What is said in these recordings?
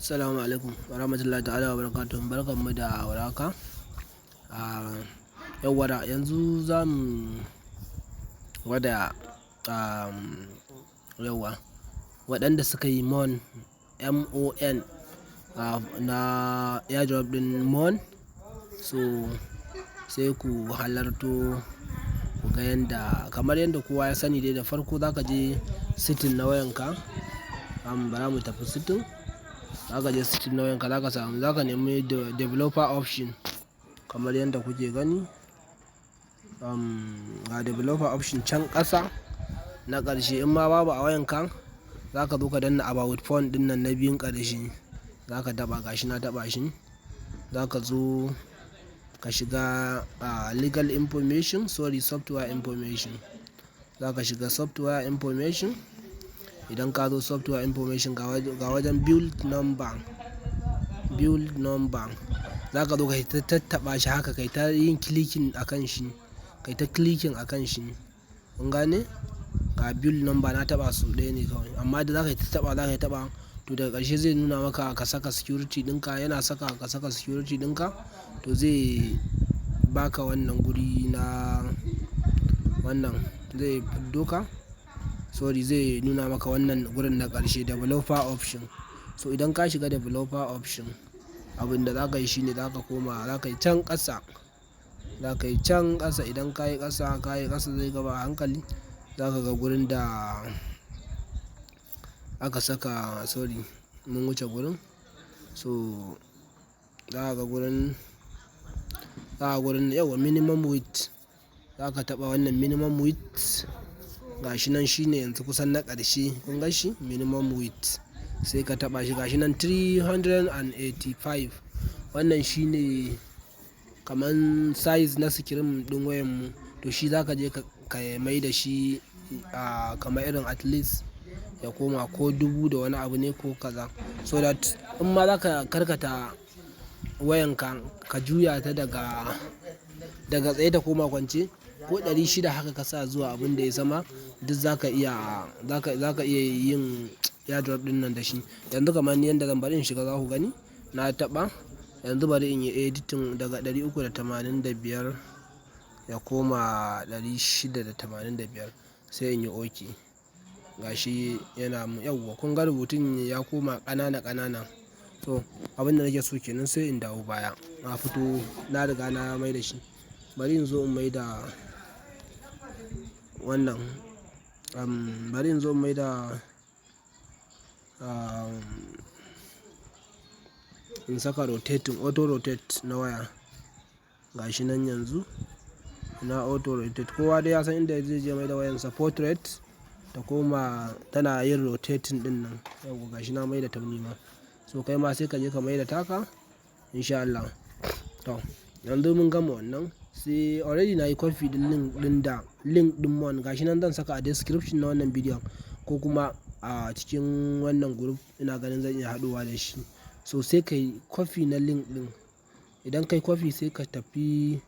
Assalamu alaikum warahmatullahi ta'ala wabarakatuh. Barkanmu da warhaka. Yauwa da yanzu za mu gwada yauwa waɗanda suka yi MON, MON, na airdrop ɗin MON. So sai ku halarto ku ga yanda, kamar yanda kowa ya sani dai, da farko za ka je setting na wayanka. Bara mu tafi setting. Za ka je setting na wayanka, za ka samu, za ka nemi developer option kamar yadda kuke gani. Ga developer option can ƙasa na ƙarshe. In ma babu a wayanka, za ka zo ka danna about phone ɗin nan na biyun ƙarshe. Za ka taɓa, gashi na taɓa shi. Za ka zo ka shiga legal information, sorry, software information. Za ka shiga software information. Idan ka zo software information, ga wajen build number, build number. Za ka zo ka ta tattaɓa shi haka, kai ta yin clicking a kan shi, kai ta clicking a kan shi. Kun gane? Ga build number na taɓa su ɗaya ne kawai. Amma da za ka yi ta taɓa, za ka yi taɓa, to daga ƙarshe zai nuna maka ka saka security ɗinka. Yana saka ka saka security ɗinka, to zai baka wannan guri na wannan zai fiddo ka. Sorry, zai nuna maka wannan gurin na ƙarshe, developer option. So idan ka shiga developer option, abin da za ka yi shine za ka koma, za ka yi can ƙasa. Za ka yi can ƙasa. Idan ka yi ƙasa, ka yi ƙasa, zai gaba a hankali. Za ka ga gurin da aka saka, sorry, mun wuce gurin. So za ka ga gurin, za ka ga gurin, yauwa, minimum width. Za ka taɓa wannan minimum width. Gashi nan, shine yanzu kusan na ƙarshe. Kun gan shi? Minimum width. Sai ka taɓa shi, gashi nan 385. Wannan shine kaman size na screen ɗin wayan mu. To shi za ka je ka mai da shi kamar irin at least ya koma ko 1000 da wani abu ne ko kaza. So that in ma za ka karkata wayanka, ka juya ta daga tsaye ta koma kwance, ko 600 haka ka sa zuwa abin da ya sama, duk za ka iya yin airdrop ɗin nan da shi. Yanzu kamar ni yanda zan bari in shiga, za ku gani. Na taɓa. Yanzu bari in yi editing daga 385 ya koma 685, sai in yi okay. Gashi yana yauwa, kun ga rubutun ya koma ƙanana ƙanana. To abin da nake so kenan, sai in dawo baya. Na fito, na riga na mai da shi. Bari in zo in mai da wannan, bari in zo in mai da, in saka rotating, auto rotate na waya. Gashi nan yanzu na auto rotate. Kowa dai ya san inda zai je mai da wayansa portrait ta koma tana yin rotating ɗin nan. Yauwa, gashi na mai da tauni ma. So kai ma sai ka je ka mai da taka in sha Allah. To yanzu mun gama wannan. Sai already na yi copy ɗin link ɗin, da link ɗin mon, gashi nan zan saka a description na wannan bidiyon ko kuma a cikin wannan group, ina ganin zan iya haɗuwa da shi. So sai ka yi copy na link ɗin. Idan ka yi copy, sai ka tafi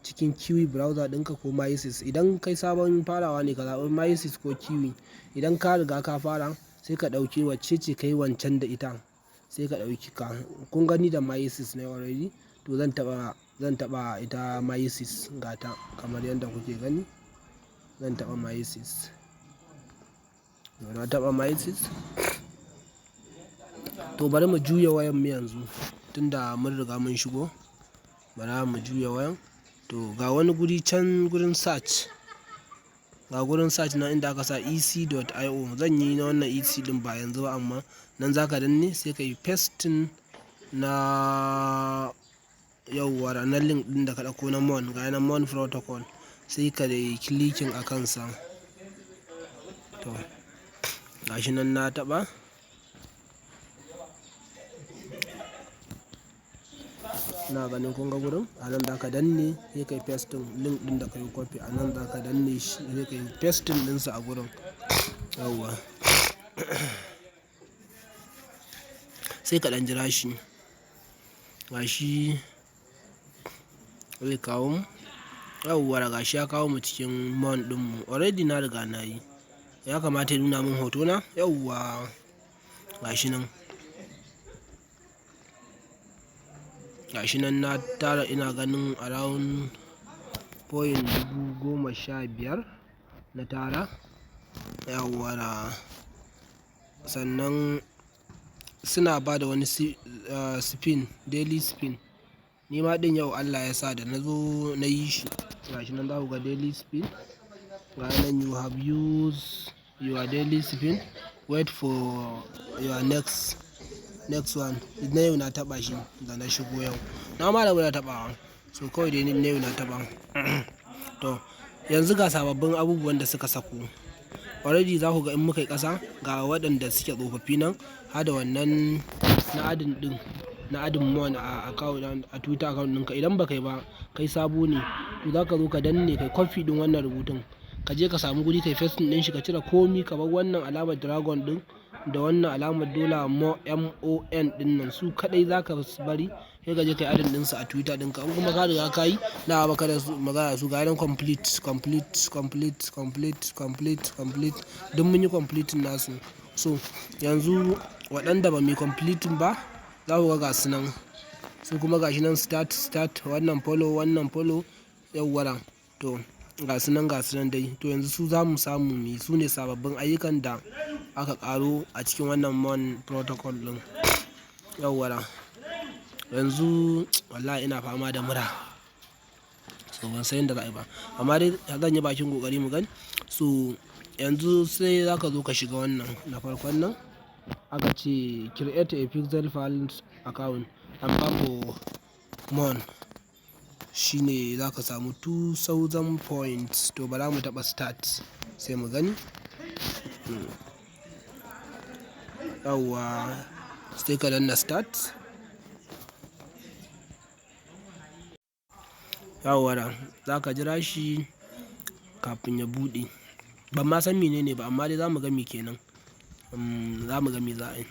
cikin Kiwi browser ɗinka ko Mises. Idan kai sabon farawa ne, ka zaɓi Mises ko Kiwi. Idan ka riga ka fara, sai ka ɗauki wacce ce ka yi wancan da ita. Sai ka ɗauki ka. Kun gani, da Mises ne already. To zan taɓa ita Mises, gata kamar yadda kuke gani. Zan taɓa Mises. To na taɓa Mises. To bari mu juya wayan mu yanzu tunda mun riga mun shigo. Bara mu juya wayan. To ga wani guri can, gurin search. Ga gurin search nan inda aka sa ec.io. Zan yi na wannan ec ɗin ba yanzu ba, amma nan za ka danne, sai ka yi pasting na, yauwa, na link ɗin da ka ɗauko na MON. Ga yanan, MON protocol. Sai ka yi clicking a kansa. To gashi nan na taɓa. Ina ganin kun ga gurin. A nan za ka danne, sai ka yi pasting link ɗin da ka yi copy. A nan za ka danne shi, sai ka yi pasting ɗinsa a gurin. Yauwa. Sai ka ɗan jira shi. Gashi zai kawo mu. Yauwa, gashi ya kawo mu cikin MON ɗinmu. Already na riga na yi. Ya kamata ya nuna min hotona. Yauwa, gashi nan. Gashi nan na tara, ina ganin around point 15,000 na tara. Yawwa, sannan suna ba da wani spin, daily spin. Ni ma ɗin yau Allah ya sa da na zo na yi shi. Gashi nan za ku ga daily spin. Ga nan, "You have used your daily spin, wait for your next one." Na yau na taɓa shi da na shigo yau. Na ma rabu da taɓawa. So kawai dai na yau na taɓa. To, yanzu ga sababbin abubuwan da suka sako. Already za ku ga in muka yi ƙasa, ga waɗanda suke tsofaffi nan, har da wannan na adding ɗin, na adding Mon a account, a Twitter account ɗinka. Idan ba kai ba, kai sabo ne, to za ka zo ka danne kai copy ɗin wannan rubutun. Ka je ka samu guri kai pasting ɗin shi, ka cire komi, ka bar wannan alamar dragon ɗin da wannan alamar dollar MON ɗin nan, su kaɗai za ka bari, sai ka je ka yi adding ɗinsu a Twitter ɗinka. In kuma ka riga ka yi, dama baka da magana da su. Ga nan complete, complete, complete, complete, complete, complete. Duk mun yi completing nasu. So yanzu waɗanda ba mu yi completing ba, za ku ga gasu nan. Su kuma gashi nan start, start, wannan follow, wannan follow, yauwara. To, gasu nan dai. To, yanzu su za mu samu muyi. Su ne sababbin ayyukan da aka ƙaro a cikin wannan Mon Protocol ɗin. Yauwara. Yanzu wallahi ina fama da mura. So ban san yadda za a yi ba. Amma dai zan yi bakin ƙoƙari mu gani. So yanzu sai za ka zo ka shiga wannan na farkon nan. Aka ce create a Pixel Files account and for Mon. Shine za ka samu 2000 points. To, bara mu taɓa start sai mu gani. Yauwa, sai ka danna start. Yauwa, za ka jira shi kafin ya buɗe. Ban ma san menene ba, amma dai za mu ga me kenan. Za mu ga me za a yi.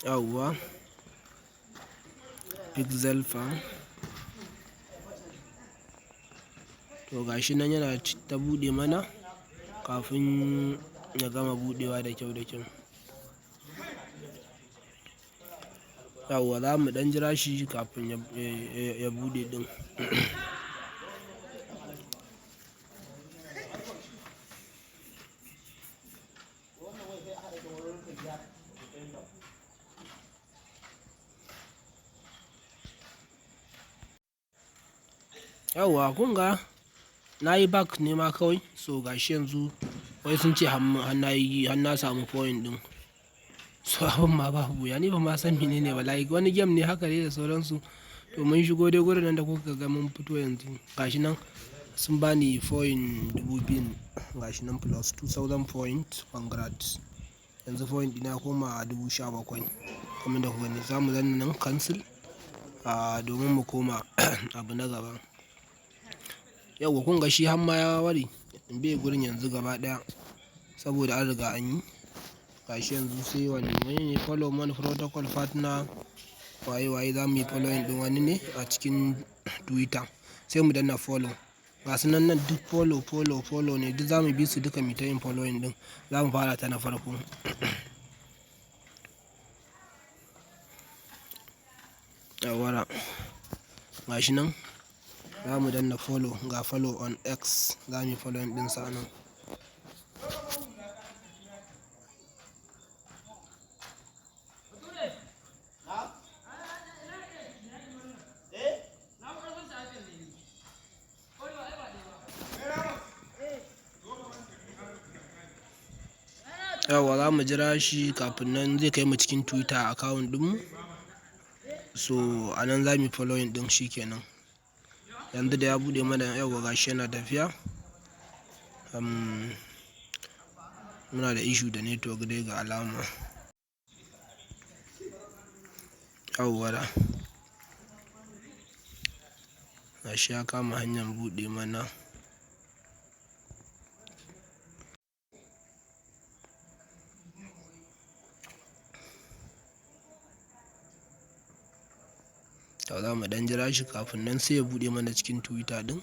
Yauwa. Pixel Farm. To, gashi nan yana ta buɗe mana kafin ya gama buɗewa da kyau da kyau. Yauwa, za mu ɗan jira shi kafin ya buɗe ɗin. Yauwa, kun ga na yi back ne ma kawai. So gashi yanzu wai sun ce har na yi, har na samu point ɗin. So abun ma babu wuya, ni ban ma san menene ba. Like wani game ne haka dai da sauransu. To, mun shigo dai gurin nan da kuka ga mun fito yanzu. Gashi nan sun bani point 2000. Gashi nan plus 2000 point, congrats. Yanzu point ɗina ya koma 17,000. Kamar da kuka gani, za mu danna nan cancel, domin mu koma abu na gaba. Yauwa, kun ga shi har ma ya ware bai gurin yanzu gaba ɗaya saboda an riga an yi. Gashi yanzu sai wani ne follow Mon Protocol partner, waye waye, za mu yi following ɗin wani ne a cikin Twitter. Sai mu danna follow. Ga su nan nan duk follow, follow, follow ne, duk za mu bi su duka mu ta yin following ɗin. Za mu fara ta na farko. Yauwara. Gashi nan za mu danna follow, ga follow on X, za mu yi following ɗinsa a nan. Yauwa, za mu jira shi kafin nan zai kai mu cikin Twitter account ɗinmu. So a nan za mu yi following ɗin shi kenan. Yanzu da ya buɗe mana, yauwa, gashi yana tafiya. Muna da issue da network dai ga alama. Yauwa. Gashi ya kama hanyar buɗe mana. To, za mu ɗan jira shi kafin nan sai ya buɗe mana cikin Twitter ɗin.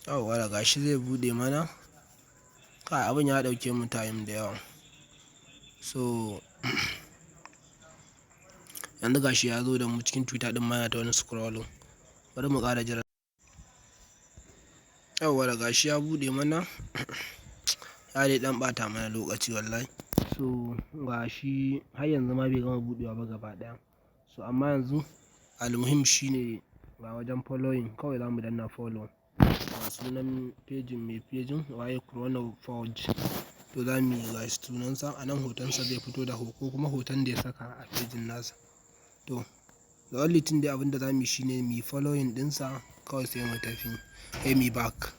Yauwa, gashi zai buɗe mana. Kai, abin ya ɗauke mu time da yawa. So yanzu gashi ya zo da mu cikin Twitter ɗin ma, yana ta wani scrolling. Bari mu ƙara jira. Yauwa, gashi ya buɗe mana. Ya dai ɗan ɓata mana lokaci wallahi. So gashi har yanzu ma bai gama buɗewa ba gaba ɗaya. So amma yanzu almuhim shine ga wajen following, kawai za mu danna follow. Ga sunan pejin, mai pejin waye? Chrono Forge. To za mu yi, ga sunansa a nan, hotonsa zai fito da ko kuma hoton da ya saka a pejin nasa. To the only thing dai abin da za mu yi shine mu yi following ɗinsa kawai, sai mu tafi, sai mu yi back.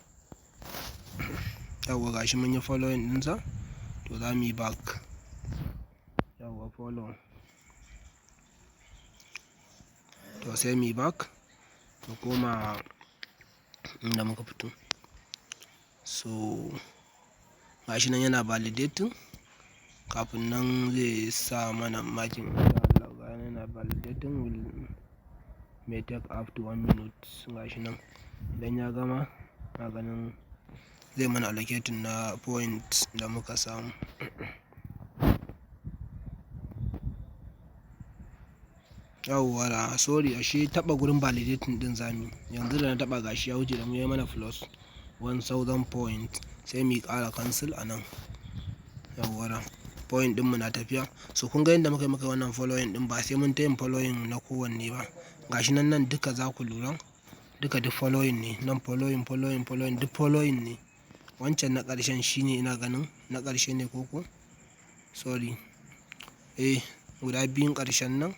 Yauwa, gashi mun yi following ɗinsa, to za mu yi back. Yauwa, follow. To sai mu yi back mu koma inda muka fito. So gashi nan yana validating, kafin nan zai sa mana makin, insha Allah. Ga yana validating, will may take up to 1 minute. Gashi nan, idan ya gama, na ganin zai mana allocating na point da muka samu. Yauwa, sorry, ashe taɓa gurin validating ɗin zamuyi. Yanzu da na taɓa, gashi ya wuce da mu, yayi mana plus 1000 point. Sai mu ƙara cancel a nan. Yauwa, point ɗin mu na tafiya. So kun ga yadda muka yi, muka yi wannan following ɗin, ba sai mun ta yin following na kowanne ba. Gashi nan, nan duka za ku lura. Duka duk following ne. Nan following, following, following, duk following ne. Wancan na ƙarshen shine, ina ganin na ƙarshe ne ko ko? Sorry. Eh, guda biyun ƙarshen nan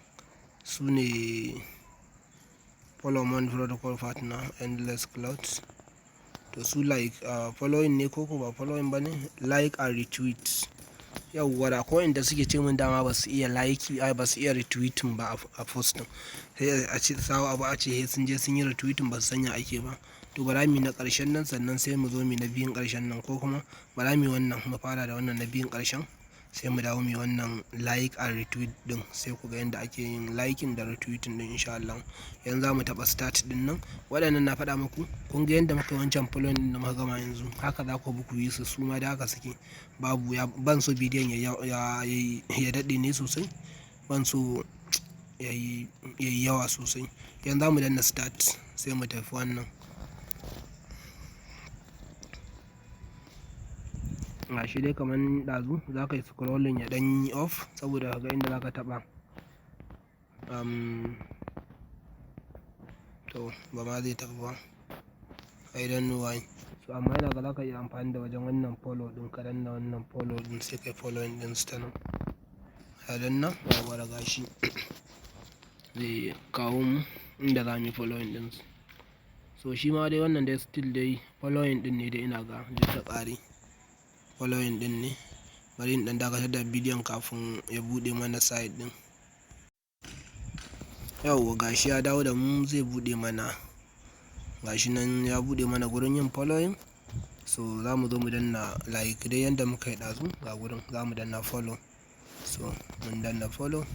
su ne Follow Mon Protocol Partner Endless Clouds. To su like following ne ko ko ba following ba ne? Like and retweet. Yauwa, da akwai wa'inda suke ce mun dama ba su iya like, ai ba su iya retweeting ba a post ɗin. Sai a ce sawo abu, a ce sai sun je sun yi retweeting, ba su sanya ake ba. To bara muyi na ƙarshen nan, sannan sai mu zo muyi na biyun ƙarshen nan, ko kuma bara muyi wannan, mu fara da wannan na biyun ƙarshen, sai mu dawo muyi wannan like and retweet ɗin, sai ku ga yanda ake yin liking da retweeting ɗin, insha Allah. Yanzu za mu taɓa start ɗin nan. Waɗannan na faɗa muku, kun ga yanda muka yi wancan following ɗin da muka gama yanzu. Haka za ku bi ku yi su, su ma da haka suke. Babu ya ban so bidiyon ya daɗe ne sosai. Ban so yayi yawa sosai. Yanzu za mu danna start, sai mu tafi wannan. Gashi dai kaman ɗazu, za ka yi scrolling ya ɗan yi off saboda ka ga inda za ka taɓa. To ba ma zai tafi ba. I don't know why. So amma ina ga za ka iya amfani da wajen wannan follow ɗin, ka danna wannan follow ɗin, sai ka yi following ɗin su ta nan. A danna, yauwa, gashi zai kawo mu inda za mu yi following ɗin su. So shi ma dai wannan dai still dai following ɗin ne dai, ina ga duk ta ƙare. Following ɗin ne. Bari in ɗan dakatar da bidiyon kafin ya buɗe mana site ɗin. Yauwa, gashi ya dawo da mu, zai buɗe mana. Gashi nan ya buɗe mana gurin yin following. So za mu zo mu danna like dai yanda muka yi ɗazu, ga gurin za mu danna follow. So mun danna follow.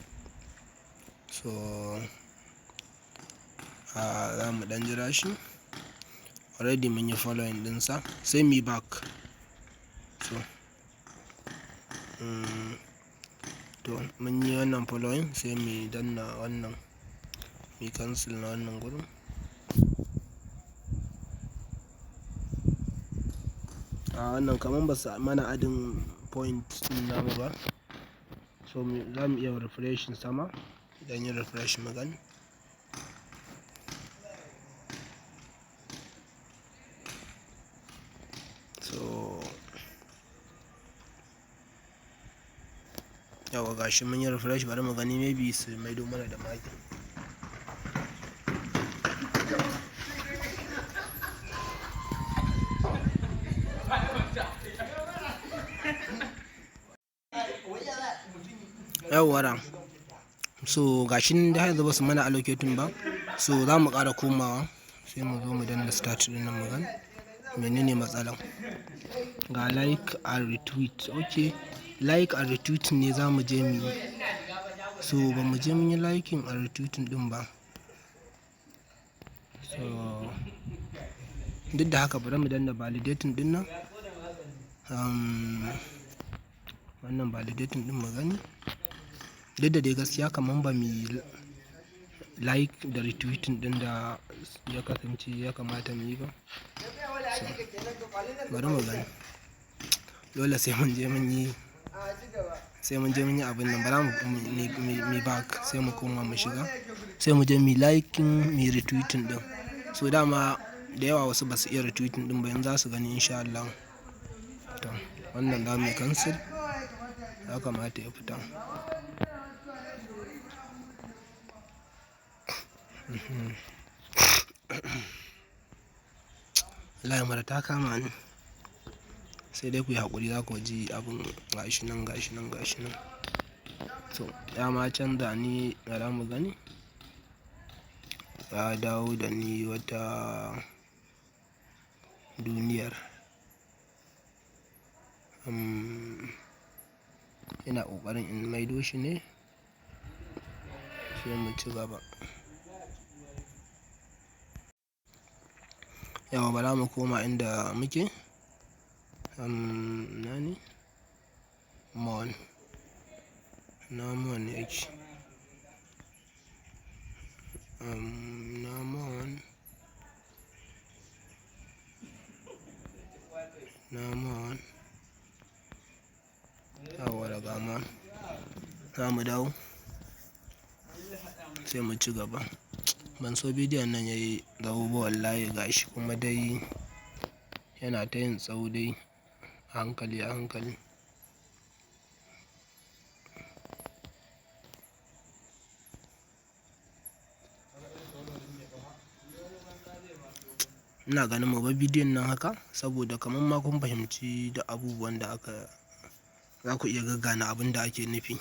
So za mu ɗan jira shi. Already mun yi following ɗinsa, sai muyi back. So to mun yi wannan following, sai mu danna wannan, mu cancel na wannan gurin. A wannan kaman ba su mana adding point ɗin namu ba. So za mu iya refreshing sama, idan yin refresh mu gani. So yauwa, gashi mun yi refresh, bari mu gani, maybe su maido mana da makin. Yauwa, so gashi nan dai har yanzu ba su mana allocating ba. So za mu ƙara komawa, sai mu zo mu danna start ɗin nan mu gani menene matsalar. Ga like and retweet. Okay, like and retweet ne za mu je mu yi. So ba mu je mun yi liking and retweeting ɗin ba. So Duk da haka bari mu danna validating ɗin nan. Wannan validating ɗin mu gani. Duk da dai gaskiya kaman ba mu like da retweeting ɗin da ya kasance ya kamata mu yi ba. So bari mu gani. Dole sai mun je mun yi, sai mun je mun yi abun nan. Bara mu back sai mu koma mu shiga. Sai mu je mu liking, mu retweeting ɗin. So dama da yawa wasu ba su iya retweeting ɗin ba, yanzu za su gani in sha Allah. To wannan za muyi cancel. Ya kamata ya fita. Wallahi mura ta kama ni. Sai dai kuyi haƙuri za ku ji abun gashi nan, gashi nan, gashi nan. So ya ma canza ni, bara mu gani. Ya dawo da ni wata duniyar. Ina ƙoƙarin in maido shi ne sai mu ci gaba. Yauwa bara mu koma inda muke. Ina ne? Mon. Ina mon yake? Ina mon. Ina mon. Yauwa daga mon. Za mu dawo sai mu ci gaba. Ban so bidiyon nan yayi tsawo ba wallahi, gashi kuma dai yana ta yin tsawo dai a hankali a hankali. Ina ganin mu bar bidiyon nan haka saboda kamar ma kun fahimci da abubuwan da aka, za ku iya gaggane abin da ake nufi.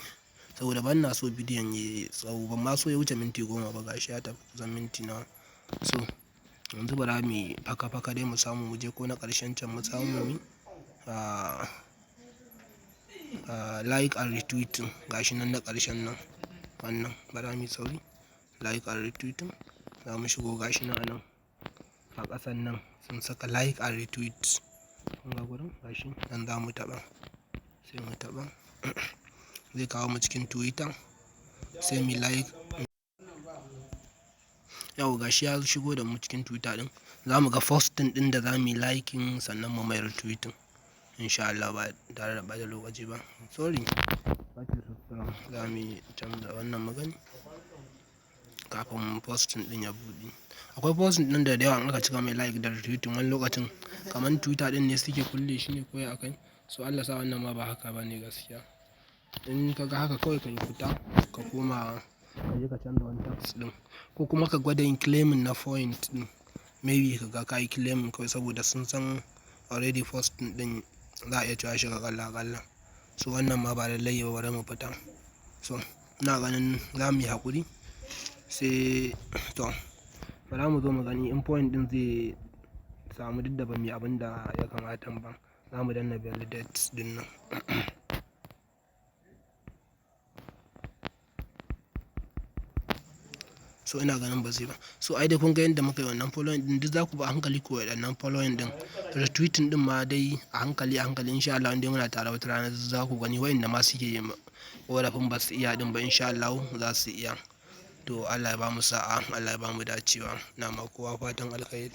Saboda ban na so bidiyon yayi tsawo, ban ma so ya wuce minti 10 ba, gashi ya tafi kusan minti nawa. So yanzu bara muyi faka faka dai mu samu mu je ko na ƙarshen can mu samu muyi, like and retweeting, gashi nan na ƙarshen nan. Wannan bara muyi sauri, like and retweeting. Za mu shigo gashi nan a nan a ƙasan nan sun saka like and retweet. Kun ga gurin gashi nan, za mu taɓa, sai mu taɓa. Zai kawo mu cikin Twitter sai mu like. Yau gashi ya shigo da mu cikin Twitter ɗin. Za mu ga posting ɗin da za mu yi liking sannan mu mai retweeting. In sha Allah ba tare da ɓata lokaci ba. Sorry. Za mu yi canza wannan magani kafin posting ɗin ya buɗe. Akwai posting ɗin da yawa in aka cika mai like da retweeting wani lokacin kamar Twitter ɗin ne suke kulle shi ne ko ya akai. So Allah sa wannan ma ba haka ba ne gaskiya. In ka ga haka kawai ka yi fita ka koma ka je ka canza wani task ɗin ko kuma ka gwada yin claiming na point ɗin. Maybe ka ga ka yi claiming kawai saboda sun san already posting ɗin za a iya cewa shiga ƙalla ƙalla. So wannan ma ba lallai ba, bari mu fita. So ina ganin za mu yi haƙuri sai to bara mu zo mu gani in point ɗin zai samu, duk da ba mu yi abin da ya kamata ba. Za mu danna validate ɗin nan. So ina ganin ba zai ba. So ai dai kun ga yadda muka yi wannan following ɗin, duk za ku bi a hankali ku waɗannan following ɗin. Retweeting ɗin ma dai a hankali a hankali, in sha Allah in dai muna tare wata rana za ku gani wayanda ma suke yin ƙorafin ba su iya ɗin ba, in sha Allahu za su iya. To Allah ya bamu sa'a, Allah ya bamu dacewa. Ina ma kowa fatan alkhairi.